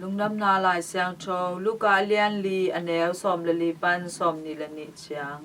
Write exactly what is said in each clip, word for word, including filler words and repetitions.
Lungdamna Lai Siangtho, Luka a lian li, a neu sawm le li pan sawm nih le nih ciang.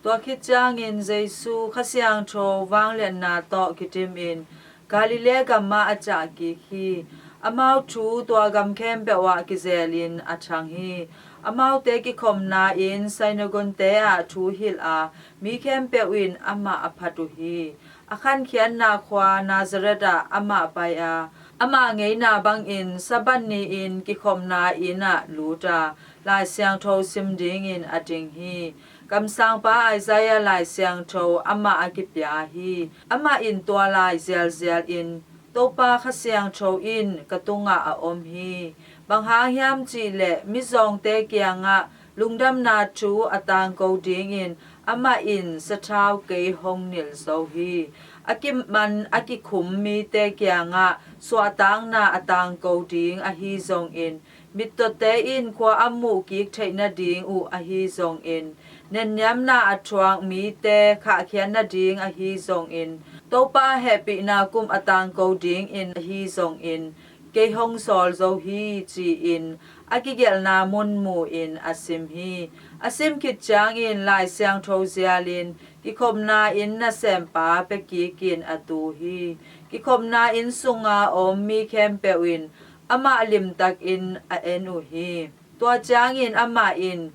Tua khit ciangin Jesu Kha Siangtho vangliatna tawh kitimin Galilee gamah a ciah kik hi. Amau thu tua gam khempeuh ah kizelin a thang hi. Amaute kikhopna inn synagogue-te ah thu hilh a, mi khempeuh in amah a phat uh hi. A khankhiatna khua Nazareth ah amah pai a, ama ngeina bangin Sabbath ni-in kikhopna inn ah lut a, Lai Siangtho sim dingin a ding hi. Kamsangpa Isaiah Lai Siangtho amah a kipia hi. Amah in tua lai zialzial in, Topa Kha Siangtho in ka tungah a om hi. Bang hang hiam cih leh mizawngte kiangah lungdamna thu a tangko dingin amah in sathau kei hong nilh zo hi. A kiman a kikhum mite kiangah suahtakna a tangko ding ahi zongin, mittawte in khua a muhkik theih nading uh ahi zongin, nenniamna a thuak mite khahkhiat nading ahi zongin, Topa hehpihna kum a tangko dingin ahi zongin, kei hong sawl zo hi, ci-in a kigelhna mun mu-in a sim hi. A sim khit ciangin Lai Siangtho zialin kikhopna inn nasempa piakikin a tu hi. Kikhopna inn sunga om mi khempeuh in amah limtakin a en uh hi. Tua ciangin amah in,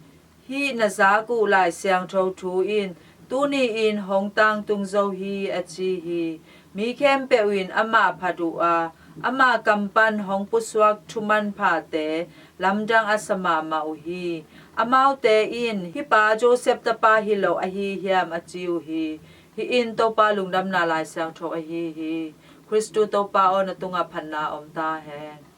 "Hih na zak uh Lai Siangtho thu in tuni-in hong tangtung zo hi," a ci hi. Mi khempeuh in amah phat uh a, ama kam pan hong pusuak thu manphate lamdang a sa mahmah uh hi. Amaute in, "Hih pa Joseph tapa hi lo ahi hiam?" a ci uh hi. Hih in Topa Lungdamna Lai Siangtho ahi hi. Khristu Topa aw, na tungah phatna om ta hen.